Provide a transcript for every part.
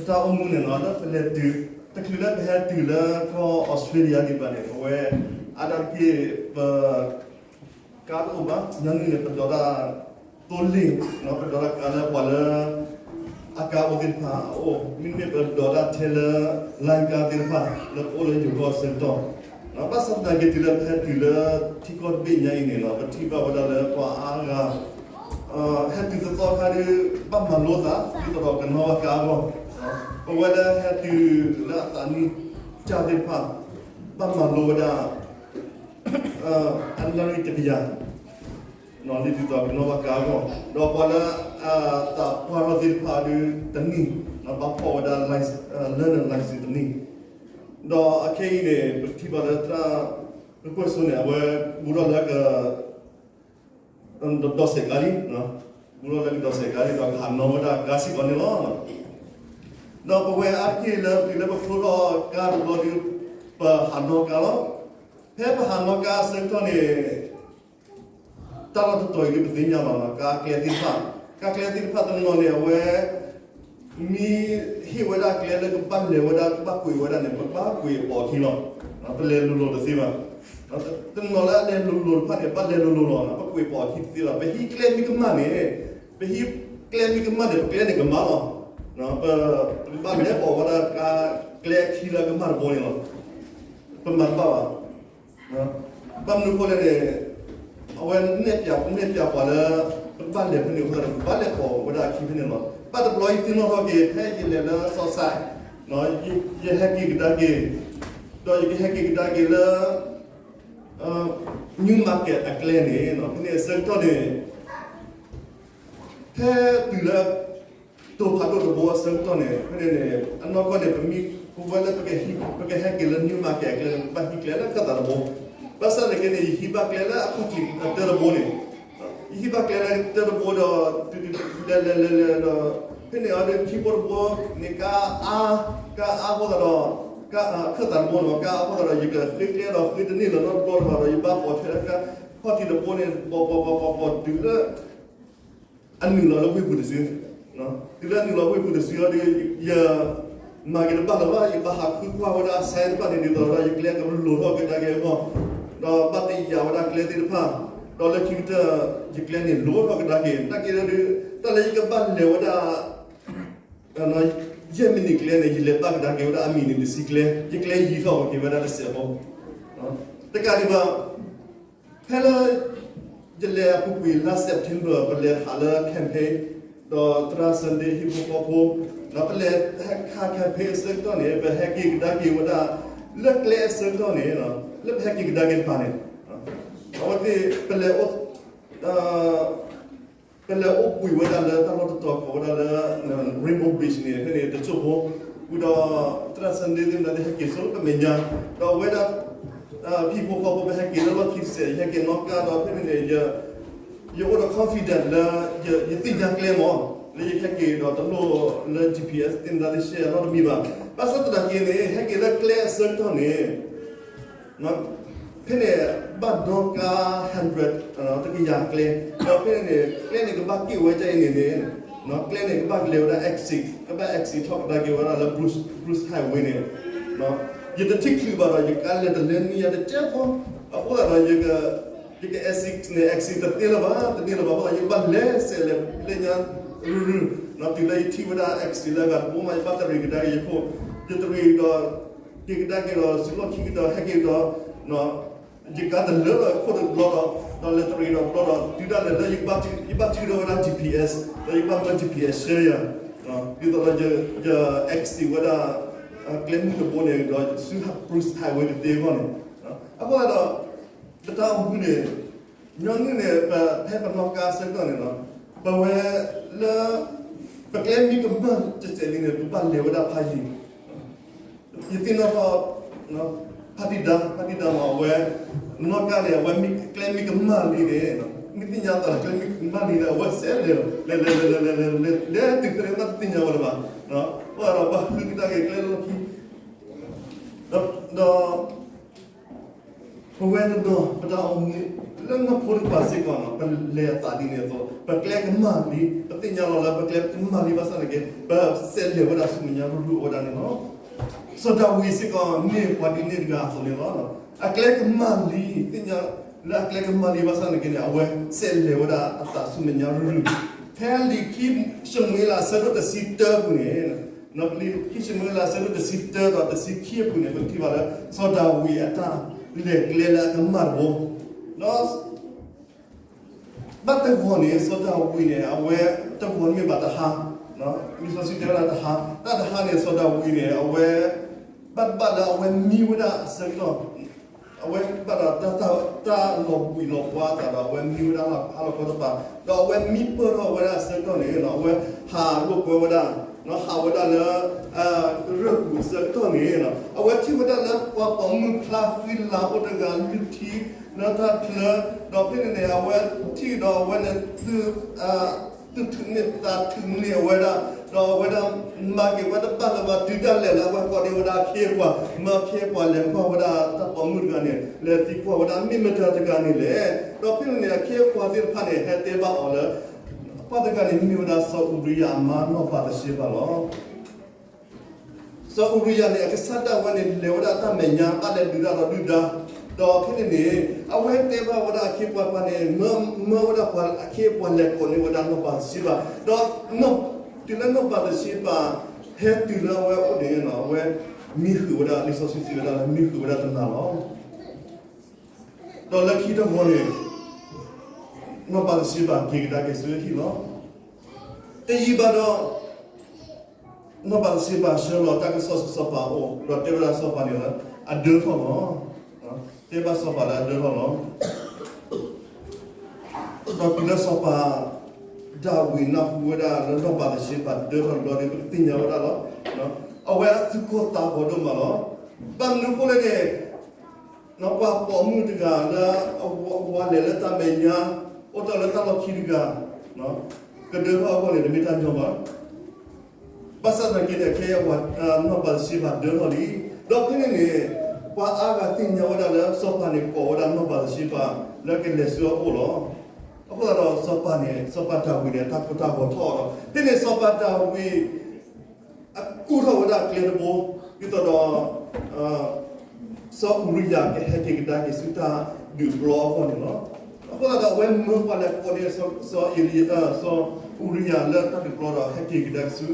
တၢ်အိၣ်မူန့ၣ်လီၤ လၢပလဲၤတုၤ တချုးလၢပဟဲတုၤလၢကီၢ်အီစထြ့လယါဒံးဘၣ်န့ၣ် ပဝဲအါတက့ၢ်ပ ကါတအိၣ်ဘၣ် ညီနုၢ်န့ၣ် ပဒိးတၢ်သိလ့ၣ် ပဒိးတၢ်ကါလၢပှၤလၢ အကါအိၣ်သ့ၣ်တဖၣ်အအိၣ် မ့တမ့ၢ်ပဒိးတၢ်ထဲလၢ လိုင်းကါသ့ၣ်တဖၣ် လၢပအိၣ်လၢယိၤကီၢ်အဆၢကတီၢ် ဘၣ်ဆၣ်သနာ်က့တုၤလၢပဟဲတုၤလၢ ထံကီၢ်တဘ့ၣ်ညါအံၤန့ၣ်လီၤ ပထံၣ်ဘၣ်ဝဲဒၣ်လၢပှၤအါဂၤ ဟဲတုၤသသီခါဒီး ဘၣ်မၤလိသး ဒ်သိးဒီးကနီၣ်ဘၣ်ကါအဂီၢ် ပဝဲလၢဟဲတုၤလၢအသးနံၣ်ကၢ်သ့ၣ်တဖၣ် ဘၣ်မၤလိဝဲဒၣ် အနၣ်ရံၣ်တကယၤ ဒ်သိးကနီၣ်ဘၣ်ကါအဂီၢ် ဒီးပှၤလၢ သးပှၢ်ထီၣ်သ့ၣ်တဖၣ်ဒီးတနံၣ် ဘၣ်ဖီၣ်ဝဲဒၣ် learner license တနံၣ် ဒီးအခဲအံၤန့ၣ် ပထံၣ်ဘၣ်လၢတၢ် ကကွဲၢ်စိန့ၣ် အဝဲ ဘူးထီၣ်လၢက ဒိးစဲးကါလံ ဘူးထီၣ်လၢကဒိးစဲးကါလံ ဒီးကဟးနီၣ်ဝဲဒၣ်ကါစ့ၢ်ကီးန့ၣ်လီၤ. ဒီးပဝဲအါတက့ၢ်လၢတုၤလၢပဖျိထီၣ်ကါတဘျီဒီး ပဟးနီၣ်ကါလီၤ. ဖဲပဟးနီၣ်ကါအဆၢကတီၢ်န့ၣ် တၢ်လီၢ်တတီၤအံၤဒ်ပသ့ၣ်ညါလီၤ ကါကျဲသ့ၣ်တဖၣ် ကါကျဲသ့ၣ်တဖၣ်တနီၤန့ၣ် အဝဲ မ့ၢ်ဟ့ၣ်ဝဲဒၣ်ကျဲလၢကဘၣ်လဲၤဝဲဒၣ် ကဘၣ်ကွံာ်ဝဲဒၣ်န့ၣ် ပဘၣ်ကွံာ်အပိာ်အခံလီၤ. ပလဲၤလိၤလိၤတသ့ဘၣ်. တနီၤလၢအလဲၤလိၤလိၤတဖၣ်န့ၣ် ဘၣ်လဲၤလိၤလိၤလီၤ ပကွံာ်ပိာ်အခံတသ့ဘၣ်. ပဟံးကျဲမ့ၢ်ကမၣ်န့ၣ် ပဟံးကျဲမ့ၢ်ကမၣ်န့ၣ် ပကျဲန့ၣ်ကမၣ်လီၤ. ပကဘၣ်လဲၤပိာ်ဝဲဒၣ် ကျဲအခံလၢအကမၣ်တဘိန့ၣ်လီၤ. ပမၤတဘၣ်ဘၣ်. ဘၣ်မနုၤအဃိလဲၣ်န့ၣ် အဝဲနဲၣ်ပျးနဲၣ်ပျးပှၤလၢ ပကဘၣ်လဲၤဖဲန့ၣ်အဃိသတးဒီး ပဘၣ်လဲၤပိာ်ဝဲဒၣ်အခံဖဲန့ၣ်လီၤ. ဘၣ်တဘျီယသ့ၣ်နီၣ်ထီၣ်က့ၤ ဖဲယလဲၤလၢစီၤစဲး ယဟဲက့ၤကဒါက့ၤ ဒီးယကဟဲက့ၤကဒါက့ၤလၢ New Market အကျဲန့ၣ် ဖဲန့ၣ်အဆၢကတီၢ်န့ၣ် ဖဲတုၤလၢ တိၤဖးဒိၣ်တဘိအဆၢကတီၢ်န့ၣ် ဖဲန့ၣ်န့ၣ် အနီၢ်ကီၢ်န့ၣ် ပမ့ၢ် ပဝဲလၢပကဟဲက့ၤလၢ New Market အကျဲန့ၣ် ပဘၣ်ဟံးကျဲလၢခၢၣ်သးတဘိ. ဘၣ်ဆၣ်သနာ်က့န့ၣ် ယဟံးဘၣ်ကျဲလၢအပူၤကွံာ်အတၢတဘိန့ၣ် ယဟံးဘၣ်ကျဲလၢတၢတဘိဒီး လဲၤလဲၤလဲၤလဲၤဒီး ဖဲန့ၣ်အီၤဒီး ခံဘိတဘိန့ၣ် ကါအါ ကါအါအဃိသတးဒီး ခၢၣ်သးတဘိန့ၣ် ကါအါအဃိသတးဒီး ယကဃ့ကျဲဒီးဃ့တန့ၢ်လၢၤနီတဘျီလၢၤဘၣ်ဒီး ယဘၣ်ပိာ်ထွဲလၢ ခီၣ်ထံးတဘိန့ၣ် ပိာ်ပိာ်ပိာ်ပိာ်ပိာ်တုၤလၢ အနုာ်လီၤလၢဝ့ၢ်ပူၤတစု, တုၤလၢအနုာ်လီၤဝ့ၢ်ပူၤတစုအီၤဒီး ယ မၤက့ၤတဘၣ်လၢၤဘၣ် ယဘၣ်ဟးဃုကွၢ်ဝဲဒၣ်အဆဲတဖၣ်န့ၣ် ဒ်သိးဒီးယကျဲကလိၤထီၣ်ကဒါက့ၤအဂီၢ်, ဒီးဘၣ်တယာ်ဝဲဒၣ်ကျဲသ့ၣ်တဖၣ်, ဒီးလၢခံကတၢၢ် ယကျဲန့ၣ်လိၤထီၣ်ကဒါက့ၤ တၢ်က့ၤဒီး တၢ်လၢယကဘၣ်လဲၤဝဲဒၣ် ယဲၢ်မံးနံးကျဲန့ၣ် ယလဲၤဘၣ်ကဒါက့ၤဝဲဒၣ်အမံးနံးတဆံကျဲ, ယကျဲယံၤထီၣ်က့ၤဝဲဒၣ်တစဲးဖိ တကးဒံးဘၣ် ဖဲလၢ ယလဲၤအပူၤကွံာ်လါ September ပလဲၤဟးလၢ campaign ဒီးသရၣ် Sunday ဟံၣ်ဖိဃီဖိ, ဒီးပလဲၤဟး campaign အဆၢကတီၢ်န့ၣ် ပဟဲက့ၤကဒါက့ၤဝဲဒၣ် လၢကျဲအဆၢကတီၢ်န့ၣ် လၢပဟဲက့ၤကဒါက့ၤတပၤန့ၣ် အဝဲသ့ၣ် ပလဲၤအိၣ် ပလဲၤအိၣ်ဘှံးဝဲဒၣ်လၢတၢ်လီၢ်တတီၤကိးဝဲဒၣ်လၢ Rainbow Beach န့ၣ် ဖဲန့ၣ်တစိၢ်ဖိ, ဝံၤဒီး သရၣ် Sunday သ့ၣ်မနုၤသ့ၣ်ဟဲက့ၤဆိလၢပမဲာ်ညါ, ဒီးအဝဲဒၣ် ဟံၣ်ဖိဃီဖိ ပဟဲက့ၤလၢလီၢ်ခံတစဲး ယဟဲက့ၤနီၣ်ကါဒီးဖဲန့ၣ်န့ၣ် ယအိၣ်ဒီး confident လၢ ယသ့ၣ်ညါကျဲမး လၢယဟဲက့ၤဒီးတလိၣ်လၢ GPS သ့ၣ်မနုၤသ့ၣ် ရှဲယၤနီတမံၤဘၣ်. ဘၣ်ဆၣ်သနာ်က့န့ၣ် ဟဲက့ၤလၢကျဲအဆၢကတီၢ်န့ၣ် ဖဲန့ၣ် ဘၣ်ဒီကါ hundred တကယၤကျဲ, ဒီးဖဲန့ၣ်န့ၣ် ကျဲန့ၣ်ကဘၣ်က့ၣ်ဝဲဒ်အံၤန့ၣ်န့ၣ် ကျဲန့ၣ်ကဘၣ်လဲၤဝဲဒၣ် exit ကဘၣ် exit ထီၣ်ကဒါက့ၤဝဲဒၣ်လၢ Bruce Bruce Highway န့ၣ်, ယတထံၣ်ချုးဘၣ်ဒီး ယကါလဲၤတလဲနွံယၤတကဲဖိ, အဃိသတးဒီး ယက exit န့ၣ် exit တသ့လၢၤဘၣ် တန့ၢ်လၢၤဘၣ်အဃိသတး ယကဘၣ်လဲၤစဲးလဲၤလၢညါ ရုရု, တုၤလၢယထံၣ်ဝဲဒၣ် exit လၢအဂၤတဘိမး ယဘၣ်တရံးကဒါက့ၤယခိၣ်, ယတရံးဒီး က့ၤကဒါက့ၤဒီး စုလီၢ်ခံကဒီး ဟဲက့ၤဒီး ယကါတလၢဒီးခိၣ်တဘျီဒီး ဒီးလဲၤတရံးဒီးဘျီဒီး တုၤဒၣ်လဲာ်လၢ ယဘၣ်ထုးထီၣ်ဝဲဒၣ် GPS ဒီးယဘၣ်မၢ GPS ရှဲယၤ, ဒ်သိးဒီးယ exit ဝဲဒၣ် ကျဲမုၢ်တဘိန့ၣ်ဒီး ဆူ Bruce Highway တသ့အဂီၢ်န့ၣ်, အဃိသတးဒီး ပတၢ်အိၣ်မူန့ၣ် ညီနုၢ်န့ၣ် ပဖဲပနီၣ်ကါအဆၢကတီၢ်န့ၣ်လီၤ, ပဝဲလၢ ပကျဲမ့ၢ်ကမၣ်တစဲးလံန့ၣ် ပဘၣ်လဲၤဝဲဒၣ်ဖးယံၤ, ယသ့ၣ်နီၣ်ထီၣ် ဖးတံၢ်ဒါ ဖးတံၢ်ဒါမး အဝဲ နီၣ်ကါန့ၣ် အဝဲကျဲမ့ၢ်ကမၣ်လံန့ၣ် မ့ၢ်သ့ၣ်ညါသးလၢကျဲမ့ၢ်ကမၣ်လံန့ၣ် အဝဲစဲးလဲၤ လဲၤလဲၤလဲၤလဲၤလဲၤလဲၤလဲၤ လဲၤတုၤဖဲန့ၣ် ဘၣ်တသ့ၣ်ညါဝဲလၢၤဘၣ်, ဘၣ်ဒီးဘၣ်ဃုကဒါက့ၤကျဲလီၢ်ခံ ဒီး ပ ပဝဲတနီၤ ပတၢ်အိၣ်မူ လၢနီၢ်ခိတကပၤစ့ၢ်ကီးန့ၣ် ပလဲၤအသးဒ်န့ၣ်အသိး ပကျဲကမၣ်လံ, ပသ့ၣ်ညါလီၤလၢပကျဲကမၣ်လံဘၣ်ဆၣ်သနာ်က့ ပစးလဲၤဝဲဒၣ်ဆူမဲာ်ညါရူၤရူၤအဝဲဒၣ်န့ၣ်လီၤ. စီၤဒၤဝံးစ့ၢ်ကီးမ့ၢ်ပှၤဒ်န့ၣ်တဂၤအသိးန့ၣ်လီၤ. အကျဲကမၣ်လံ, သ့ၣ်ညါလၢအကျဲကမၣ်လံဘၣ်ဆၣ်သနာ်က့န့ၣ် အဝဲစးလဲၤဝဲဒၣ်အသးဆူမဲာ်ညါရူၤရူၤ, ဖဲလံာ်ခံၡမူၤအ့လးအဆၢဒိၣ်တဆံတၢအပူၤန့ၣ် လံာ်ခံၡမူၤအ့လးအဆၢဒိၣ်တဆံတၢဒီးတဆံခံအပူၤန့ၣ် ပထံၣ်ဘၣ်လၢ စီၤဒၤဝံးအတၢ်လဲၤကျဲလၢအကမၣ်တဘိ, ဒီး ဘၣ်တဂီၤန့ၣ် စီၤဒၤဝံးန့ၣ် အဝဲတဂီၤန့ၣ်မ့ၢ်ဘၣ်တဟါ, လံာ်စီဆှံတဲဝဲဒၣ်တဟါ, တၢ်တဟါန့ၣ် စီၤဒၤဝံးန့ၣ် အဝဲ ဘၣ်တဘၣ်လၢအဝဲမံဝဲဒၣ်အဆၢကတီၢ်, အဝဲဘၣ်ဒီးတၢ်လီၤဘှံးလီၤဘှါအသးဒီး အဝဲမံဝဲဒၣ်ဟါလီၤခီတပၤ, ဒီးအဝဲမံပၢၢ်ထီၣ်ဝဲဒၣ်အဆၢကတီၢ်န့ၣ် အဝဲဟးလိာ်ကွဲဝဲဒၣ်, ဟးဝဲဒၣ်လၢ ရၢၢ်ပူၤအဆၢကတီၢ်န့ၣ် အဝဲထံၣ်ဝဲဒၣ်လၢပှၤပိာ်မုၣ်ဖျါဃံလၤအိၣ်တဂၤ လုၢ်ထံလၢတၢ်ချၢ, ဒီးဖဲန့ၣ်န့ၣ် အဝဲထံၣ်ဒီးအဝဲန့ၣ် သူၣ်ထုးန့ၢ်သးထုးန့ၢ်အဝဲဒၣ်, ဒီးအဝဲဒၣ်မၤက့ၤဝဲတဘၣ်လၢၤဘၣ် တုၤဒၣ်လဲာ်လၢအဝဲကိးန့ၢ်ဝဲဒၣ်အခ့အပှၤ, မၢအခ့အပှၤလဲၤကွၢ်ဝဲဒၣ်တၢ်ပိာ်မုၣ်တဂၤန့ၣ် လဲၤသံကွၢ်ဝဲဒၣ်မ့ၢ်မတၤတဂၤန့ၣ်လဲၣ်. ဒီးဖဲန့ၣ်န့ၣ် အခ့အပှၤသ့ၣ်တဖၣ်န့ၣ် ဟဲတဲဘၣ်အီၤလၢ ပှၤတဂၤန့ၣ်မ့ၢ်ဝဲဒၣ်စီၤအူရံယၤအမါနီၢ်ဘၤသရှ့ဘၤလီၤ. စီၤအူရံယၤန့ၣ် အကစၢ်ဒၣ်ဝဲန့ၣ် လဲၤဝဲဒၣ်တၢ်မဲာ်ညါ ဘၣ်လဲၤဒုးတၢ်ဒီးဒုၣ်ဒါ, ဒီးဖဲန့ၣ်န့ၣ် အဝဲတဲဘၣ်ဝဲဒၣ်အခ့အပှၤန့ၣ် မၢဝဲဒၣ်ပှၤအခ့အပှၤလဲၤကိးန့ၢ်ဝဲဒၣ်နီၢ်ဘၤသရှ့ဘၤ, ဒီးတုၤလၢနီၢ်ဘၤသရှ့ဘၤ ဟဲတုၤလၢအဝဲအိၣ်န့ၣ် အဝဲမံဃုာ်ဝဲဒၣ် လံာ်စီဆှံစံးဝဲဒၣ်လၢမံဃုာ်ဝဲဒၣ်တနၤလီၤ. ဒီးလၢခံတဘျီန့ၣ် နီၢ်ဘၤသရှ့ဘၤက့ၤကဒါက့ၤဆူအဟံၣ်လီၤ. တယံာ်ဘၣ်ဒီး နီၢ်ဘၤသရှ့ဘၤဆှၢလီၤတၢ်ကစီၣ်ဆူစီၤပၤအအိၣ် ဒီးတဲဝဲဒၣ်စီၤပၤန့ၣ်လၢ အဒၢထီၣ်လီၤ. တဲဘၣ်စီၤပၤလၢအဒၢထီၣ်လီၤ. ဒီးတုၤလၢစီၤပၤဒၤဝံးနၢ်ဟူဝဲဒၣ်လၢနီၢ်ဘၤသရှ့ဘၤဒၢထီၣ်တဘျီဒီး ပသ့ၣ်ညါဝဲဒၣ်လီၤ. အဝဲအသူၣ်ကိၢ်သးဂီၤဒိၣ်မးလီၤ. ဘၣ်မနုၤအဃိလဲၣ်န့ၣ် ပှၤပိာ်မုၣ်တဂၤလၢ အဝၤလဲၤလၢတၢ်မဲာ်ညါ အိၣ်တ့ၢ်လၢတၢ်လီၢ်ခံတဂၤ ကဒၢထီၣ်အဂီၢ်န့ၣ် တမ့ၢ်တၢ်ညီဘၣ်. ဘၣ်ဆၣ်သနာ်က့န့ၣ် ခဲအံၤ နီၢ်ဘၤသရှ့ဘၤဒၢထီၣ်လံ. ဒီးဖဲန့ၣ်န့ၣ် ပှၤအါဂၤသ့ၣ်ညါဝဲဒၣ်လၢ စီၤပၤန့ၣ်ကိးဝဲဒၣ်နီၢ်ဘၤသရှ့ဘၤ လၢကလဲၤဆူအအိၣ်လီၤ. အဃိသတးဒီးစီၤပၤန့ၣ် စီၤပၤဒၤဝံးန့ၣ် အတၢ်ကိၢ်တၢ်ဂီၤထီၣ်ဒီး ဖဲန့ၣ်စီၤပၤဒၤဝံး အကူၣ်ထီၣ်ဝဲဒၣ်ကျဲတဘိ ဒ်သိးဒီး စီၤအူရံယၤကဟဲက့ၤကဒါက့ၤဆူတၢ်ဒုးပျီအဂီၢ်န့ၣ်လီၤ. အဃိသတးဒီးအဝဲမၢပှၤလဲၤကိးန့ၢ် စီၤအူရံယၤလၢတၢ်ဒုးပျီဒီး ဟဲက့ၤကဒါက့ၤဆူ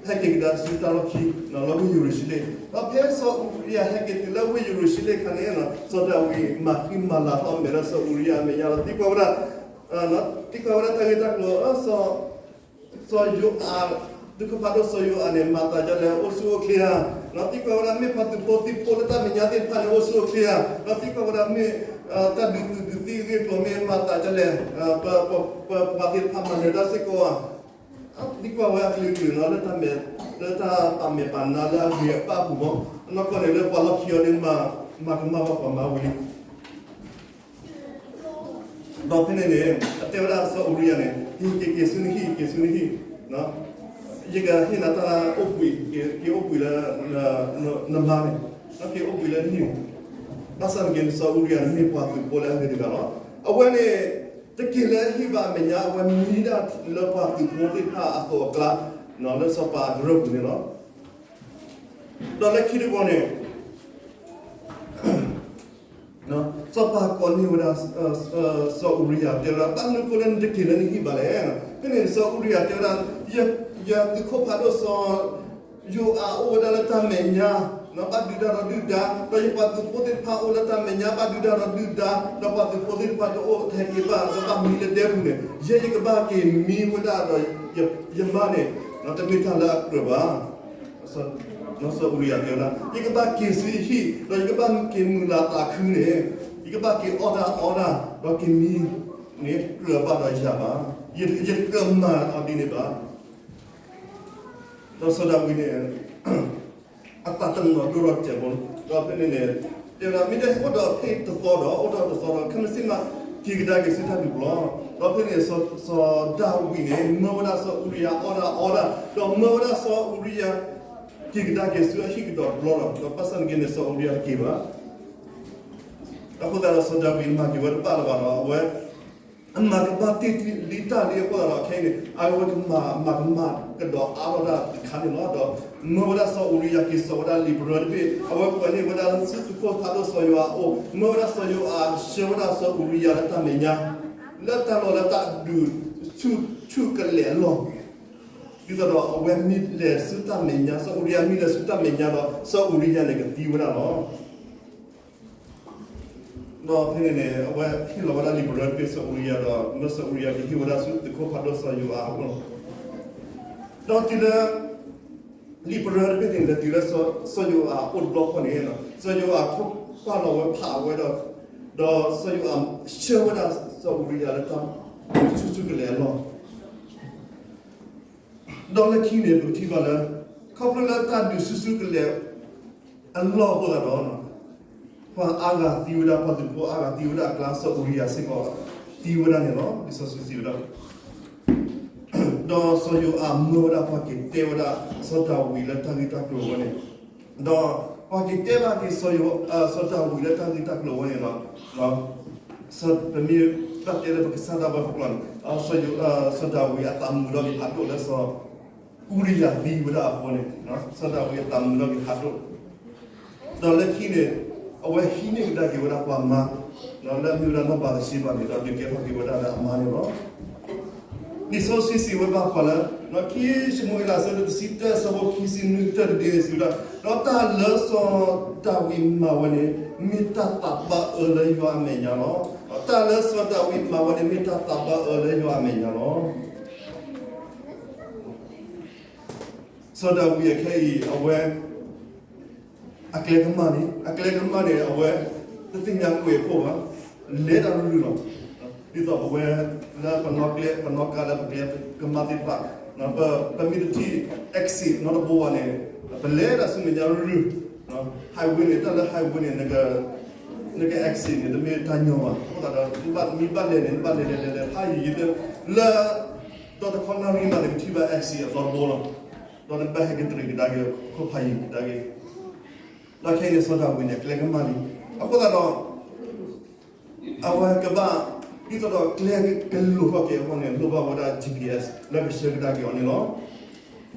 ဟဲက့ၤကဒါက့ၤဆူတၢ်လီၢ်ခံ လၢဝ့ၢ်ယရူၤၡလ့ၣ်. ဒီးဖဲစီၤအူရံယၤဟဲက့ၤတုၤလၢဝ့ၢ်ယရူၤၡလ့ၣ်အခါန့ၣ် စီၤဒၤဝံးမၤဃံမၤလၤထီၣ်အမဲာ်လၢစီၤအူရံယၤအမဲာ်ညါဒီးသံကွၢ်ဝဲဒၣ် သံကွၢ်ဝဲဒၣ်တၢ်ဂ့ၢ်တၢ်ကျိၤ စီၤယိၤအၤ ဒူခိၣ်ဖးဒိၣ်စီၤယိၤအၤန့ၣ် မၤသးဒ်လဲၣ် အိၣ်ဆူၣ်အိၣ်ချ့ဧါ. ဒီးသံကွၢ်ဝဲဒၣ်မ့ၢ်ပှၤသုးဖိသံဖိလၢတၢ်မဲာ်ညါသ့ၣ်တဖၣ်န့ၣ် အိၣ်ဆူၣ်အိၣ်ချ့ဧါ. ဒီးသံကွၢ်ဝဲဒၣ်မ့ၢ် တၢ်ဒုးသုးဒုးသံအဂ့ၢ်အကျိၤမ့ၢ်မၤသးဒ်လဲၣ် ပှၤသ့ၣ်တဖၣ်မၤနၢၤတၢ်စ့ၢ်ကီးဧါ. သံကွၢ်ဝဲအကလုာ်ကလုာ်နီၤ လၢတၢ်မဲာ် လၢတၢ်ပာ်မဲာ်ပာ်နါလၢအဂ့ၤအဘၣ်အပူၤမီၢ် နီၢ်ကီၢ်န့ၣ်လၢပှၤလီၢ်ခံအီၤန့ၣ် မၤကမၣ်ဘၣ်ပှၤမၤဝံၤလံ ဒီးဖဲန့ၣ်န့ၣ် အတဲဝဲဒၣ်စီၤအူရံယၤန့ၣ် က့ၤက့ၤက့ၤဆူနဟံၣ် က့ၤဆူနဟံၣ်, ယကဟ့ၣ်နၤတၢ်အိၣ်ဘှံး က့ၤအိၣ်ဘှံးလၢ နမါန့ၣ် က့ၤအိၣ်ဘှံးလၢနဟံၣ်, ဘၣ်ဆၣ်သနာ်က့န့ၣ် စီၤအူရံယၤန့ၣ်မ့ၢ်ပှၤသုးဖိလၢအဂ့ၤတဂၤလီၤ. အဝဲန့ၣ် တက့ၤလၢအဟံၣ်ဘၣ်အမဲာ်ညါ အဝဲမံဒၣ်လၢပှၤသုးဖိသ့ၣ်တဖၣ်အသိးအကျါ လၢစီၤပၤအကရၢၢ်ပူၤန့ၣ်လီၤ. ဒီးလၢခံတဘျီန့ၣ် စီၤပၤကိးန့ၢ်ဝဲဒၣ် စီၤအူရံယၤတဲဝဲဒၣ် ဘၣ်မနုၤအဃိလၢနတက့ၤလၢနဟံၣ်ဘၣ်လဲၣ်. ဖဲန့ၣ်စီၤအူရံယၤတဲဝဲဒၣ် ယသုးခိၣ်ဖးဒိၣ်စီၤ ယိၤအၤအိၣ်ဝဲဒၣ်လၢတၢ်မဲာ်ညါ ဘၣ်ဒုးတၢ်ဒီးဒုၣ်ဒါ, ဒီးယပှၤသုးဖိသ့ၣ်တဖၣ်အိၣ်လၢတၢ်မဲာ်ညါ ဘၣ်ဒုးတၢ်ဒီးဒုၣ်ဒါ, ဒီးပှၤသုးဖိသ့ၣ်တဖၣ်တအိၣ်ဟဲက့ၤဘၣ် ဒီးဘၣ်မံလၢဒဲပူၤန့ၣ် ယဲယကဘၣ်က့ၤမံဝဲဒၣ်ဒီး ယမါန့ၣ် တမ့ၢ်တၢ်လၢအကြၢးဘၣ်. စီၤအူရံယၤတဲဝဲဒၣ် ယကဘၣ်က့ၤဆူယဟံၣ် ဒီးယကဘၣ်က့ၤမုာ်လၤသးခုန့ၣ် ယကဘၣ်က့ၤအီၣ်တၢ်အီတၢ် ဒီးက့ၤမံန့ၣ် ကြၢးဘၣ်ဒီးယၤဘၣ်. ယတကြၢးမၤအီၤဒ်န့ၣ်ဘၣ်. ဒီးစီၤဒၤဝံးန့ၣ် အသးတနီၤဒိၣ်ထီၣ်တစဲးဖိ, ဒီးဖဲန့ၣ်န့ၣ် တဲဝဲဒၣ် မ့ၢ်တအိၣ်ဒီးဖဲတသီဒီး အိၣ်ဒီးတသီဒီး ခဲမုၢ်ဆ့ၣ်မး က့ၤကဒါက့ၤဆူတၢ်ဒုးပျီ, ဒီးဖဲန့ၣ် စီၤဒၤဝံးန့ၣ် မၢဝဲဒၣ်စီၤအူရံယၤအီၣ်တၢ်အီတၢ်, ဒီးမၢဝဲဒၣ်စီၤအူရံယၤ က့ၤကဒါက့ၤဆူအဟံၣ်ကဒီးတဘျီဒီး ဒီးဘၣ်ဆၣ်သနာ်က့န့ၣ် စီၤအူရံယၤတက့ၤဘၣ်. အဃိသတးဒီး စီၤဒၤဝံးမၤက့ၤဝဲတဘၣ်လၢၤဘၣ်ဒီး အဝဲ အမၤကမၣ်တ့ၢ်လံတၢ်လံအဃိသတးဒီး ခဲအံၤန့ၣ် အဝဲကမၤ မၤကမၣ်ကဒီးအါထီၣ်တၢ်တခါန့ၣ်လီၤ. ဒီးမၢဝဲဒၣ်စီၤအူရံယၤက့ၤစိာ်ဝဲဒၣ်လံာ်ပရၢတဘ့ၣ်, အဝဲကွဲးန့ၢ်ဝဲဒၣ်ဆူသုးခိၣ်ဖးဒိၣ်စီၤယိၤအၤအအိၣ်, မၢဝဲဒၣ်စီၤယိၤအၤဆှၢဝဲဒၣ်စီၤအူရံယၤလၢတၢ်မဲာ်ညါ လၢတၢ်လီၢ်လၢတၢ်ဒုးဆူၣ်ကလဲာ်အလီၢ်, ဒ်သိးဒီးအဝဲမ့ၢ်လဲၤဆူတၢ်မဲာ်ညါ, စီၤအူရံယၤမ့ၢ်လဲၤဆူတၢ်မဲာ်ညါဒီး စီၤအူရံယၤန့ၣ်ကသံဝဲဒၣ်လီၤ. ဒီးဖဲန့ၣ်န့ၣ် အဝဲဟ့ၣ်လီၤဝဲဒၣ်လံာ်ပရၢတဘ့ၣ်စီၤအူရံယၤဒီး မၢစီၤအူရံယၤကဟ့ၣ်ဝဲဒၣ်ဆူသုးခိၣ်ဖးဒိၣ်စီၤယိၤအၤအအိၣ်လီၤ. ဒီးတုၤလၢ လံာ်ပရၢတဘ့ၣ်န့ၣ် လဲၤတုၤလၢစီၤယိၤအၤအိၣ်တဘျီဃီန့ၣ်, စီၤယိၤအၤထိၣ်ပာ်လီၤဝဲဖးဝဲဒီး, ဒီးစီၤယိၤအၤဆှၢဝဲဒၣ်စီၤအူရံယၤလၢတၢ်ဆူၣ်ဆူၣ်ကလဲာ်အလီၢ်. ဒီးလၢခံန့ၣ် ပကထံၣ်ဘၣ်လၢ ခီဖျိလၢတၢ်ဒုးဆူၣ်ဆူၣ်ကလဲာ်အလီၢ်အဃိသတးဒီး ပှၤအါဂၤသံဝဲဒၣ်, ပှၤသုးဖိအါဂၤသံဝဲဒၣ်အကျါ စီၤအူရံယၤစ့ၢ်ကီးသံဝဲဒၣ်န့ၣ်လီၤ. လံာ်စီဆှံစံးဝဲဒၣ် ဒီးစီၤယိၤအၤမၢဝဲဒၣ်ပှၤက့ၤတဲဝဲဒၣ် စီၤဒၤဝံးလၢတၢ်ဂ့ၢ်တၢ်ကျိၤဝဲန့ၣ်, ဒီးပှၤက့ၤတဲဘၣ်က့ၤစီၤဒၤဝံးလၢတၢ်ဂ့ၢ်တၢ်ကျိၤဝဲန့ၣ်လီၤ. ပမ့ၢ်ဘၣ်တဲလၢပကစၢ်ဒၣ်ဝဲပကျိာ်န့ၣ်, စီၤဒၤဝံးအသးမုာ်ထီၣ်က့ၤဖးဒိၣ်လၢစီၤအူရံယၤသံဝဲဒၣ်အဃိန့ၣ်, စီၤဒၤဝံးအသးမုာ်ထီၣ်က့ၤဖးဒိၣ် ဒီးလၢခံန့ၣ် အဝဲဟံးန့ၢ်ကဒါက့ၤဝဲဒၣ်ပှၤမါ, ဒီးလၢအမ့ၢ်ဝဲဒၣ်နီၢ်ဘၤသရှ့ဘၤန့ၣ် ဒီးဒုးကဲထီၣ်က့ၤဝဲဒၣ်လၢအမါန့ၣ်လီၤ. လံာ်စီဆှံစံးဝဲဘၣ်ပှၤလၢ ခံၡမူၤအ့လး အဆၢဒိၣ်တဆံတၢ အဆၢဖိခံဆံနွံ တၢ်တဒ့န့ၣ်စံးဝဲဒၣ်, ဒီးတၢ်လၢစီၤဒၤဝံးမၤဝဲန့ၣ် မ့ၢ်တၢ်သးဘၣ်အၢလၢယွၤအမဲာ်ညါလီၤ. ဒီးတၢ်လၢစီၤဒၤဝံးမၤဝဲန့ၣ် မ့ၢ်တၢ်သးဘၣ်အၢလၢယွၤအမဲာ်ညါလီၤ. စီၤဒၤဝံးအခဲအံၤ အဝဲ အကျဲကမၣ်န့ၣ်, အကျဲကမၣ်န့ၣ် အဝဲ တသ့ၣ်ညါကွံာ်အခိၣ်ဘၣ်, လဲၤတၢ်ရုၢ်ရုၢ်လီၤ. ဒ်သိးပဝဲ လၢပနီၣ်ကျဲ ပနီၣ်ကါလၢပကျဲကမၣ်သ့ၣ်တဖၣ်, ပမ့ၢ်တထံၣ် exit နီတဘိဘၣ်န့ၣ် ပလဲၤတၢ်ဆူမဲာ်ညါရုၢ်ရုၢ်, highway န့ၣ် တၢ်လၢ highway န့ၣ် နက exit န့ၣ် တမ့ၢ်တၢ်ညီဘၣ်. အဃိသတးဒီး မ့ၢ်ဘၣ်လဲၤန့ၣ် နဘၣ်လဲၤလဲၤလဲၤလဲၤ ဖးယံၤယံၤ လၢ ဒီတခီနၣ်ရံၣ်မးန့ၣ် ပထံၣ်ဘၣ် exit အသီတဘိလီၤ. ဒီးနကဘၣ်ဟဲက့ၤတရံးကဒါက့ၤ ခိၣ်ဖးယံၤကဒါက့ၤ. ဒီးခဲအံၤန့ၣ် စီၤဒၤဝံးန့ၣ် အကျဲကမၣ်လံ. အဃိသတးဒီး အဝဲကဘၣ် ဒ်သိးဒီးကျဲကလိၤထီၣ်က့ၤအဂီၢ်န့ၣ် လိၣ်ဘၣ်ဝဲဒၣ် GPS လၢကဆှၢကဒါက့ၤအီၤန့ၣ်လီၤ.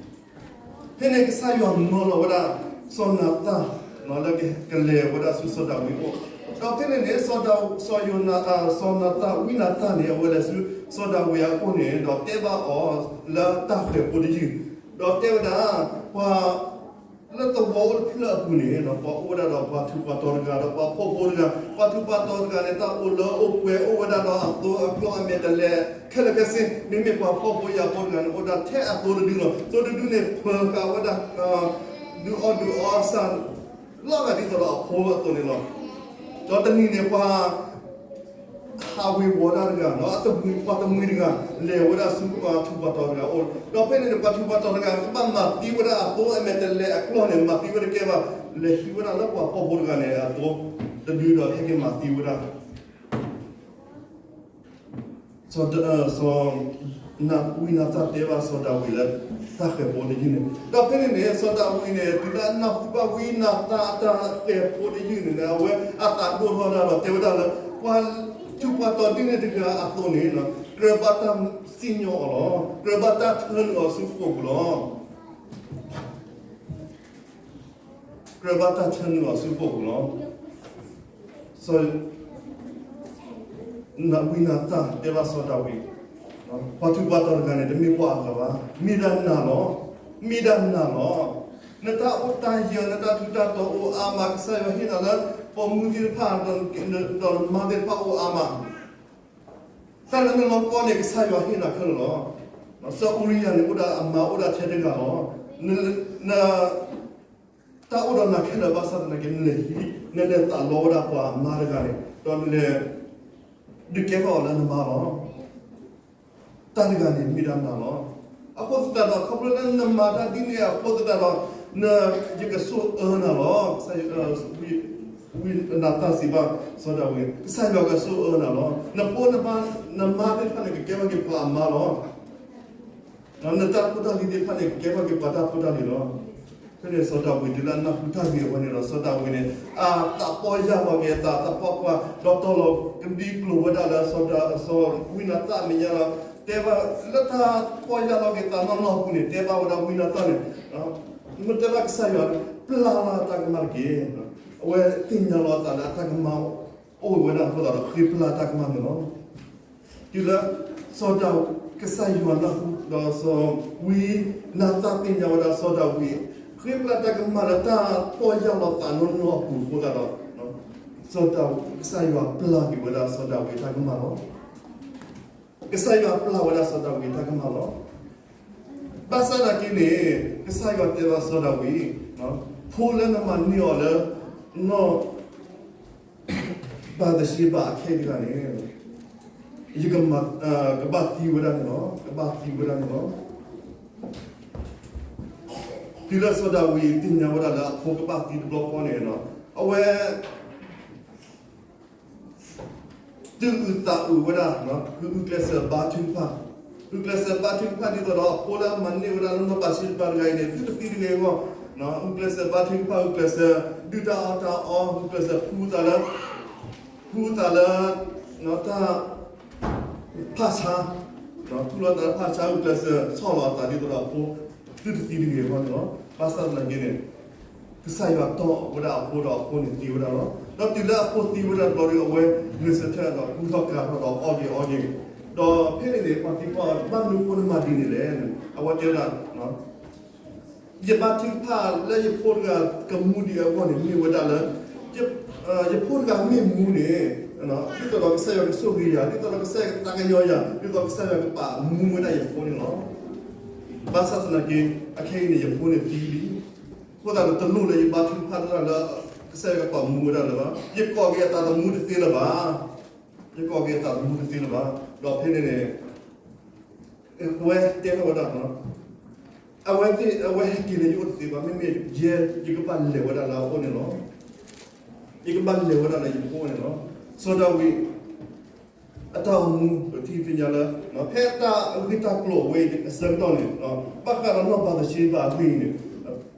ဖဲန့ၣ်ကစၢ်ယွၤမၢလီၤဝဲဒၣ် စီၤနၤသၣ် လၢကလဲၤဝဲဒၣ်ဆူစီၤဒၤဝံးအအိၣ်, ဒီးဖဲန့ၣ်န့ၣ် စီၤဒၤ စီၤယိၤနၤ စီၤနၤသၣ် ဝံနၤသၣ်န့ၣ် အဝဲလဲၤဆူစီၤဒၤဝံးအအိၣ်န့ၣ် ဒီးတဲဘၣ်အီၤလၢတၢ်ဃဲၤဖိတယုၢ်, ဒီးတဲဝဲဒၣ် ပှၤ လၢသဝီအိၣ်တဖျၢၣ်အပူၤန့ၣ် ပှၤအိၣ်ဝဲဒၣ်ဒီးပှၤထူးပှၤတီၤတဂၤ ဒီးပှၤဖှီၣ်ဖိတဂၤ, ပှၤထူးပှၤတီၤတဂၤန့ၣ် တၢ်အိၣ်လၢအိၣ်ပှဲၤအိၣ်ဝဲဒၣ်ဒီးအသိအကျိၤအမဲာ်တဲးလဲး ခဲလၢာ်ခဲဆ့, မ့မ့ၢ်ပှၤဖှီၣ်ဖိယာ်ဖိတဂၤန့ၣ် အိၣ်ဒၣ်ထဲအသိတဒုလီၤ. သိတဒုန့ၣ် ပၢၤဃာ်ဝဲဒၣ် ဒုးအီၣ်ဒုးအီအဆၣ် လီၤဂာ်ဒ်သိးဒီးအဖိအသိးန့ၣ်လီၤ. ဒီးတနံၤန့ၣ် ပှၤ ဟးဝ့ၤဝီၤတၢ်တဂၤ ဒီးအတမှံၤ ပှၤတမှံၤတဂၤ လဲၤဝဲဒၣ်ဆူပှၤထူးပှၤတီၤတဂၤအအိၣ်, ဒီးဖဲန့ၣ်န့ၣ် ပှၤထူးပှၤတီၤတဂၤ ကဘၣ်မၤသံဝဲဒၣ်အသိအမဲာ်တဲးလဲးအကျိၤန့ၣ် မၤသံဝဲတကဲဘၣ်, လဲၤဟံးဝဲဒၣ်လၢပှၤဖှီၣ်ဖိတဂၤန့ၣ်အသိတဒုဒီး ဟဲက့ၤမၤသံဝဲဒၣ် စီၤ စီၤ ဝံနၤသၣ်တဲဘၣ်စီၤဒၤဝံးလၢ တၢ်ဃဲၤဖိတယုၢ်န့ၣ်, ဒီးဖဲန့ၣ်န့ၣ် စီၤဒၤဝံးန့ၣ် တုၤလၢအနၢ်ဟူဘၣ်ဝံနၤသၣ်အတၢ်ဃဲၤဖိတယုၢ်န့ၣ် အဝဲအသးဒိၣ်ထီၣ်တၢ်ဒီးတဲဝဲဒၣ်လၢ ပှၤထူးပှၤတီၤဒ်န့ၣ်တဂၤအသိးန့ၣ် ကြၢးဘၣ်တၢ်စံၣ်ညီၣ်အီၤလီၤ. ကြၢးဘၣ်တၢ်ထၢနုာ်အီၤဆူဃိာ်ပူၤလီၤ. ကြၢးဘၣ်တၢ်ထၢနုာ်အီၤဆူဃိာ်ပူၤလီၤ. စီၤ ဝံနၤသၣ်တဲဘၣ်စီၤဒၤဝံး, ပှၤထူးပှၤတီၤတဂၤန့ၣ် တမ့ၢ်ပှၤအဂၤဘၣ်, မ့ၢ်ဒၣ်နၤလီၤ. မ့ၢ်ဒၣ်နၤလီၤ. နတၢ်အိၣ်တၢ်ယၢၤ နတၢ်ထူးတၢ်တီၤအိၣ်အါမး, ကစၢ်ယွၤဟ့ၣ်နၤလၢ ပိာ်မုၣ်သ့ၣ်တဖၣ် ဒီးနမါသ့ၣ်တဖၣ်အိၣ်အါမး, တၢ်လၢနလီၤကီန့ၣ် ကစၢ်ယွၤဟ့ၣ်နၤခဲလၢာ်လီၤ. စီၤအူရံယၤန့ၣ် အိၣ်ဒၣ်အမါအိၣ်ဒၣ်ထဲတဂၤလီၤ. န တၢ်အိၣ်ဒီးနၤခဲလၢာ်ဘၣ်ဆၣ်သနာ်က့ နလဲၤဟံး နလဲၤသးလီဝဲဒၣ်ပှၤအမါတဂၤန့ၣ် ဒီးနလဲၤ ဒုးကဲထီၣ်အီၤလၢနမါလီၤ. တၢ်တဂၤန့ၣ်မ့ၢ်ဒၣ်နၤလီၤ. အဃိသတးဒီး ခီဖျိလၢနမၤတၢ်ဒ်န့ၣ်အဃိသတးဒီး န ယကဆိၣ်အၢနၤလီၤ. ဝံနၤသၣ်စံးဘၣ်စီၤဒၤဝံး, ကစၢ်ယွၤကဆိၣ်အၢနၤလီၤ. နဖိနမါ နမါသ့ၣ်တဖၣ်န့ၣ် ကကဲထီၣ်က့ၤပှၤအမါလီၤ. နတၢ်ဖိတၢ်လံၤသ့ၣ်တဖၣ်န့ၣ် ကကဲထီၣ်က့ၤပှၤတၢ်ဖိတၢ်လံၤလီၤ. ဖဲန့ၣ်စီၤဒၤဝံးတုၤလၢအနၢ်ဟူတၢ်ဂ့ၢ်အဝဲန့ၣ်ဒီး စီၤဒၤဝံးန့ၣ် အသးပီၢ်ယၢ်လီၤက့ၤအသး သးပီၢ်ကွၢ် ဒီးတီၢ်လီၤကဒံကျိာ်ဝဲဒၣ်လၢစီၤဒၤ စီၤဝံနၤသၣ်မဲာ်ညါဒီး တဲဘၣ်လၢတၢ်ပီၢ်ယၢ်လီၤက့ၤသးနီၢ်နီၢ်အပူၤန့ၣ် တဲဘၣ်ဝဲဒၣ်ဝံနၤသၣ်န့ၣ် မ့ၢ်တဲဘၣ်ကစၢ်ယွၤ ပျၢ်လၢတၢ်ကမၣ်တက့ၢ်. အဝဲသ့ၣ်ညါလီၤအသးလၢအတၢ်ကမၣ်အိၣ်ဝဲဒၣ်အဃိသတးဒီး ဃ့ပျၢ်တၢ်ကမၣ်န့ၣ်လီၤ. တုၤလၢစီၤဒၤ ကစၢ်ယွၤနၢ်ဟူဒီးစီၤဝံနၤသၣ်သ့ၣ်ညါဝဲဒၣ်စီၤဒၤဝံး ဃ့ပျၢ်တၢ်ကမၣ်လၢတၢ်ပီၢ်ယၢ်လီၤသးနီၢ်နီၢ်အပူၤအဃိသတးဒီး စီၤဒၤ ကစၢ်ယွၤပျၢ်က့ၤဝဲဒၣ်စီၤဒၤဝံးအတၢ်ကမၣ်လီၤ. ကစၢ်ယွၤပျၢ်ဝဲဒၣ်စီၤဒၤဝံးအတၢ်ကမၣ်လီၤ. ဘၣ်ဆၣ်သနာ်က့န့ၣ် ကစၢ်ယွၤတဲဘၣ်စီၤဒၤဝံး, ဖိလၢနမၤန့ၢ်အီၤလၢ နီၢ် ဘၤသရှ့ဘၤအခဲအံၤတဂၤန့ၣ် ယကမၤ ကဘၣ်သံဝဲဒၣ်န့ၣ်လီၤ. ကဘၣ်သံဝဲဒၣ်န့ၣ်လီၤ. တုၤလၢစီၤဒၤဝံးသ့ၣ်ညါဝဲဒၣ်လၢအဖိကဘၣ်သံတဘျီဃီန့ၣ် အဝဲ တုၤအုးသးအုးဝဲဒၣ် ကအုးကျဲးစၢးဘါထုကဖၣ်, အုးကျဲးစၢးဘါထုကဖၣ်ဒ်သိးဒီးအဖိလၢအမၤန့ၢ်ဝဲဒၣ်လၢနီၢ်ဘၤသရှ့ဘၤတဂၤအံၤန့ၣ် သုတသံတဂ့ၤအဂီၢ်, အုးကျဲးစၢးဘါထုကဖၣ် အုးကျဲးစၢးဒုၣ်တၢ်အီၣ်တၢ်အီ အုးကျဲးစၢးဖှူသးလၢ ဖှူသးလၢ တၢ် ဖၣ်ဆါ, ဖှူလီၤသးလၢဖၣ်ဆါ အုးကျဲးစၢးဆီၣ်လီၤအသးဒ်သိးဒီးအဖိ သုတသံတဂ့ၤအဂီၢ်န့ၣ်လီၤ. ဘၣ်ဆၣ်သနာ်က့န့ၣ် ကစၢ်ယွၤတီၢ်ဝဲဒၣ်အဖိဒီးအဖိန့ၣ်သံဝဲဒၣ်လီၤ. ဒီးတုၤလၢအဖိသံဝဲဒၣ်တဘျီဒီး အဝဲဂဲၤဆၢထၢၣ်ဒီးကူထီၣ်ကၤထီၣ်ဒီးအီၣ်က့ၤအီက့ၤ, ဒီးဖဲန့ၣ်န့ၣ် ပှၤသံကွၢ်အီၤ ဘၣ်မနုၤအဃိနမၤဒ်န့ၣ်လဲၣ်. အဝဲတဲဝဲဒၣ် ယဘါထုကဖၣ်လၢယဖိတဂၤကမူဒံးအဂီၢ်န့ၣ် မ့ၢ်ဝဲဒၣ်လၢ ယဖိတဂၤမ့ၢ်မူန့ၣ် ဒ်သိးဒီးကစၢ်ယွၤကဆိၣ်ဂ့ၤယၤ, ဒ်သိးဒီးကစၢ်ယွၤကသးကညီၤယၤ, ဒ်သိးကစၢ်ယွၤကပာ်မူဝဲဒၣ်ယဖိန့ၣ်လီၤ. ဘၣ်ဆၣ်သနာ်က့ အခဲအံၤန့ၣ် ယဖိန့ၣ်သံလံ. အဃိသတးဒီးတလိၣ်လၢယဘါထုကဖၣ်တၢ်လၢ ကစၢ်ယွၤကပာ်မူဝဲဒၣ်လၢၤဘၣ်. ယကိးက့ၤအသးသမူတသ့လၢၤဘၣ်. ယကိးက့ၤအသးသမူတသ့လၢၤဘၣ်. ဒီးဖဲန့ၣ်န့ၣ် အဝဲတဲထီၣ်ဝဲဒၣ်, အဝဲသ့ၣ် အဝဲဟဲက့ၤလၢယအိၣ်တသ့ဘၣ်, မ့မ့ၢ်ယဲ ယကဘၣ်လဲၤဝဲဒၣ်လၢအအိၣ်န့ၣ်လီၤ. ယကဘၣ်လဲၤဝဲဒၣ်လၢယအိၣ်န့ၣ်လီၤ. စီၤဒၤဝံး အတၢ်အိၣ်မူ ပထံၣ်သ့ၣ်ညါလၢ ဖဲတၢ်အဂ့ၢ်တၢ်ကျိၤအဝဲအံၤအဆၢကတီၢ်န့ၣ် ဘၣ်ဃးဒီးနီၢ်ဘၤသရှ့ဘၤအဂ့ၢ်အံၤန့ၣ်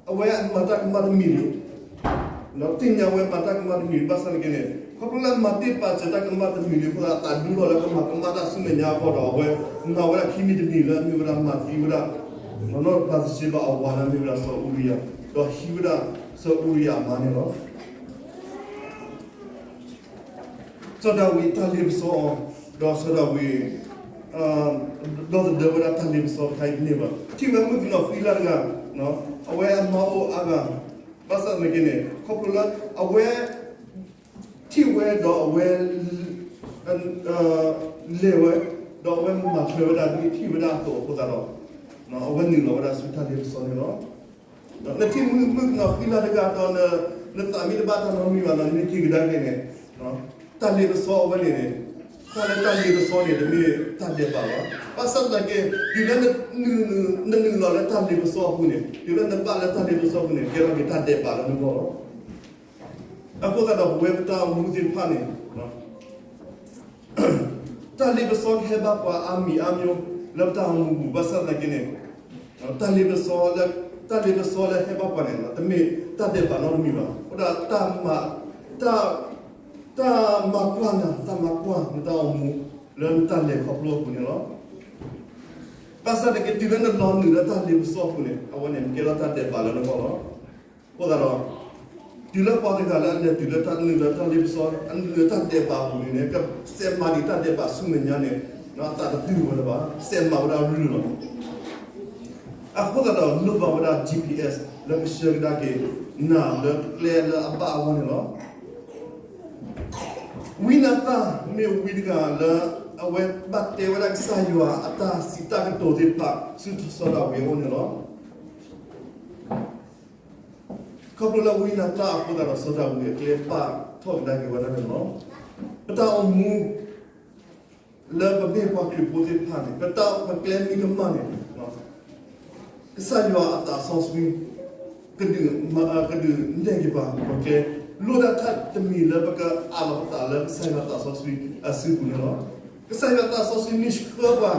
အဝဲမၤတၢ်ကမၣ်တမံၤလံ. သ့ၣ်ညါဝဲမၤတၢ်ကမၣ်တမံၤလံ ဘၣ်ဆၣ်သနာ်က့န့ၣ် ခီဖျိလၢမၤတ့ၢ်ပာ်စၢၤတၢ်ကမၣ်တမံၤလံအဃိသတး အသးဒူလီၤလၢကမၤကမၣ်တၢ်ဆူမဲာ်ညါအဂီၢ်ဒီး အဝဲမၤဝဲဒၣ်ခံမံၤတမံၤလၢအမ့ၢ်ဝဲဒၣ်မၤသံဝဲဒၣ် နီၢ်ဘၤသရှ့ဘၤအဝၤလၢအမ့ၢ်ဝဲဒၣ်စီၤအူရံယၤ, ဒီးဟံးဝဲဒၣ်စီၤအူရံယၤအမါန့ၣ်လီၤ. စီၤဒၤဝံးတၢ်လ့ပစီအီၤ, ဒီးစီၤဒၤဝံး ဒီသဒၢဝဲဒၣ်တၢ်လ့ပစီတခါအံၤတန့ၢ်ဘၣ်. ထံၣ်ဝဲမုၣ်ကနီၤဃံလၤတဂၤ, အဝဲအမါအိၣ်အါဂၤ, ဘၣ်ဆၣ်သနာ်က့န့ၣ် ခီဖျိလၢအဝဲ ထံၣ်ဝဲဒီးအဝဲ လဲၤဝဲ, ဒီးအဝဲမၤထွဲဝဲဒၣ်ဒ်ထံၣ်ဝဲဒၣ်အသိးအဃိသတးဒီး အဝဲနုာ်လီၤဝဲဒၣ်ဆူတၢ်လ့ပစီန့ၣ်လီၤ. နထံၣ်မုၣ်ကနီၤဃံလၤတဂၤဒီး နသးမ့ၢ်တဘၣ်တၢ်နီတမံၤဘၣ်ဒီး နမ့ၢ်က့ၤကဒါက့ၤန့ၣ် တၢ်လ့ပစီအဝဲန့ၣ်န့ၣ် တၢ်လၢတၢ်လ့ပစီန့ၣ် တမ့ၢ်တၢ်ဒဲးဘးဘၣ်. ဘၣ်ဆၣ်သနာ်က့ တုၤလၢ နနုာ်လီၤလၢတၢ်လ့ပစီအပူၤန့ၣ် တုၤလၢနဘၣ်လၢတၢ်လ့ပစီအပူၤန့ၣ် ကဲထီၣ်က့ၤတၢ်ဒဲးဘးလၢနဂီၢ်လီၤ. အဃိသတးဒီးပဝဲပတၢ်အိၣ်မူသ့ၣ်တဖၣ်န့ၣ် တၢ်လ့ပစီကဟဲဘၣ်ပှၤအါမံၤအါမျိုးလၢပတၢ်အိၣ်မူပူၤ ဘၣ်ဆၣ်သနာ်က့န့ၣ် တၢ်လ့ပစီလၢ တၢ်လ့ပစီလၢဟဲဘၣ်ပှၤန့ၣ် တမ့ၢ်တၢ်ဒဲးဘးနီတမံၤဘၣ်. အဃိဒၣ် တၢ်မၤ တၢ် တၢ်မၤကွၢ်နၤ တၢ်မၤကွၢ်နတၢ်အိၣ်မူ လၢနတၢ်လဲၤခီဖျိအပူၤန့ၣ်လီၤ. ဘၣ်ဆၣ်သနာ်က့ တုၤလၢနလီၤနုာ်လၢတၢ်လ့ပစီအပူၤန့ၣ် အဝဲန့ၣ်ကဲထီၣ်တၢ်ဒဲးဘးလၢနဂီၢ်လီၤ. အဃိသတးဒီး တုၤလၢပှၤတဂၤလၢအလဲၤတုၤလၢတၢ်နုာ်လၢတၢ်လ့ပစီ အနုာ်လၢတၢ်ဒဲးဘးအပူၤန့ၣ်န့ၣ် ကစဲးမၤဒံးတၢ်ဒဲးဘးဆူမဲာ်ညါန့ၣ် အသးတတုာ်ဝဲလၢၤဘၣ် စဲးမၤဝဲဒၣ်ရုၢ်လီၤ. အဃိသတးဒီးလိၣ်ဘၣ်ဝဲဒၣ် GPS လၢကဆှၢကဒါက့ၤ နၤလၢကျဲလၢအဘၣ်အဂီၢ်န့ၣ်လီၤ. ဝံနၤသၣ်မ့ၢ်ဝံတဂၤလၢ အဝဲဘၣ်တဲဝဲဒၣ်ကစၢ်ယွၤအတၢ်စံးတၢ်ကတိၤသ့ၣ်တဖၣ် ဆူစီၤဒၤဝံးအအိၣ်န့ၣ်လီၤ. ခီဖျိလၢဝံနၤသၣ်အဃိသတးဒီး စီၤဒၤဝံးအကျဲပာ်ထီၣ်ကဒါက့ၤဝဲဒၣ်န့ၣ်လီၤ. ပတၢ်အိၣ်မူ လၢပမ့ၢ်ပှၤခရံာ်ဖိသ့ၣ်တဖၣ်န့ၣ် ပတၢ်ပကျဲမ့ၢ်ကမၣ်န့ၣ် ကစၢ်ယွၤအသးစီဆှံ ကဒုး ကဒုးနဲၣ်က့ၤပှၤပကျဲ လိၣ်ဒၣ်တၢ်တမံၤလၢပကအးလီၤပသးလၢကစၢ်ယွၤသးစီဆှံအစုပူၤန့ၣ်လီၤ. ကစၢ်ယွၤသးစီဆှံမ့ၢ်ဆှၢပှၤ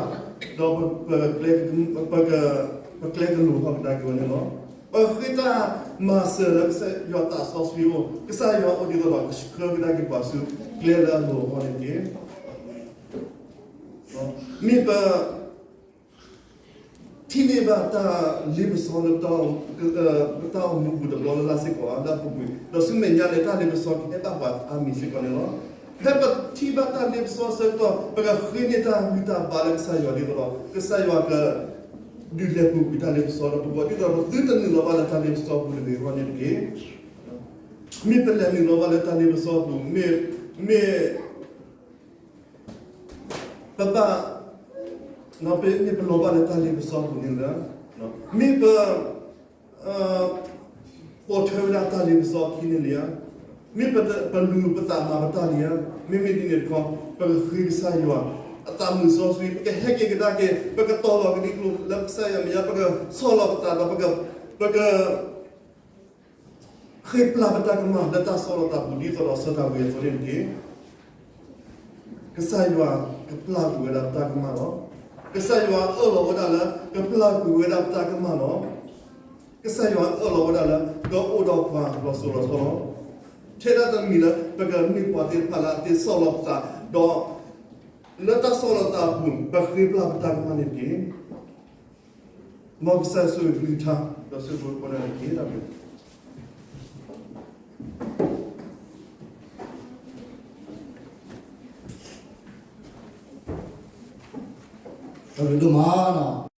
ဒီးပ ပကျဲကလိၤထီၣ်ကဒါက့ၤဝဲန့ၣ်လီၤ. ပဃ့တၢ်မၤစၢၤလၢကစၢ်ယွၤသးစီဆှံအိၣ်, ကစၢ်ယွၤအိၣ်ဒ်သိးဒီးကဆှၢကဒါက့ၤပှၤဆူကျဲလၢအလီၤအဂီၢ်န့ၣ်တက့ၢ်. မ့ၢ်ပ ထံၣ်န့ၢ်ဘၣ်တၢ်လ့ပစီလၢ ပတၢ်အိၣ်မူပူၤတဘျီလၢ်လၢ်စ့ၢ်ကီးလၢအပူၤကွံာ်, ဒီးဆူမဲာ်ညါလၢတၢ်လ့ပစီ ကဟဲဘၣ်ပှၤအါမံၤစ့ၢ်ကီးန့ၣ်လီၤ. ဖဲပထံၣ်ဘၣ်တၢ်လ့ပစီအဆၢကတီၢ် ပကဃ့န့ၢ်တၢ်ဂံၢ်တၢ်ဘါလၢကစၢ်ယွၤဒ်သိးဒီး ကစၢ်ယွၤကဒုးလဲၤပူၤကွံာ်တၢ်လ့ပစီဒီးပဂီၢ် ဒ်သိးပသုတနုာ်လီၤဘၣ်လၢတၢ်လ့ပစီပူၤတဂ့ၤအဂီၢ်န့ၣ်တက့ၢ်. မ့ၢ်ပလဲၤနုာ်လီၤဘၣ်လၢတၢ်လ့ပစီပူၤ, မ့ၢ် မ့ၢ် ပဘၣ် မ့ၢ်ပလီၤဘၣ်လၢတၢ်လ့ပစီပူၤန့ၣ်လီၤ. မ့ၢ်ပ ပိာ်ထွဲဝဲဒၣ်တၢ်လ့ပစီခံန့ၣ်လံဧါ. မ့ၢ်ပလူၤပသးမၤပတၢ်လံဧါ. မ့မ့ၢ်ဒ်န့ၣ်တခီ ပကဃ့ကစၢ်ယွၤအသးမုာ်စီဆှံ, ပကဟဲက့ၤကဒါက့ၤ, ပကတီၤလီၤကဒံကလိာ်လၢကစၢ်ယွၤမဲာ်ညါ, ပကဆီၣ်လီၤပသးဒီး ပက ဃ့ပျၢ်ပတၢ်ကမၣ်လၢတၢ်ဆီၣ်လီၤသးပူၤ ဒ်သိးဒီးစီၤဒၤဝံးအသိးန့ၣ်တက့ၢ်. ကစၢ်ယွၤကပျၢ်ကွံာ်ဝဲဒၣ်ပတၢ်ကမၣ်လီၤ. ကစၢ်ယွၤအၢၣ်လီၤဝဲဒၣ်လၢ ကပျၢ်ကွံာ်ဝဲဒၣ်ပတၢ်ကမၣ်လီၤ. ကစၢ်ယွၤအၢၣ်လီၤဝဲဒၣ်လၢ ကအိၣ်ဒီးပှၤလီၤစိၤလီၤထီလီၤ. ထဲဒၣ်တမံၤလၢ ပကမ့ၢ်ပှၤသ့ၣ်တဖၣ်လၢအသ့ဆီၣ်လီၤပသး ဒီး လၢတၢ်ဆီၣ်လီၤသးအပူၤ ပဃ့ပျၢ်ပတၢ်ကမၣ်န့ၣ်တက့ၢ်. မ်ကစၢ်ယွၤဆိၣ်ဂ့ၤကလုၢ်ကထါ ဒီးဆိၣ်ဂ့ၤပှၤကိးဂၤဒဲးတက့ၢ်. တၢ်ဘျုးဒိၣ်မးလီၤ.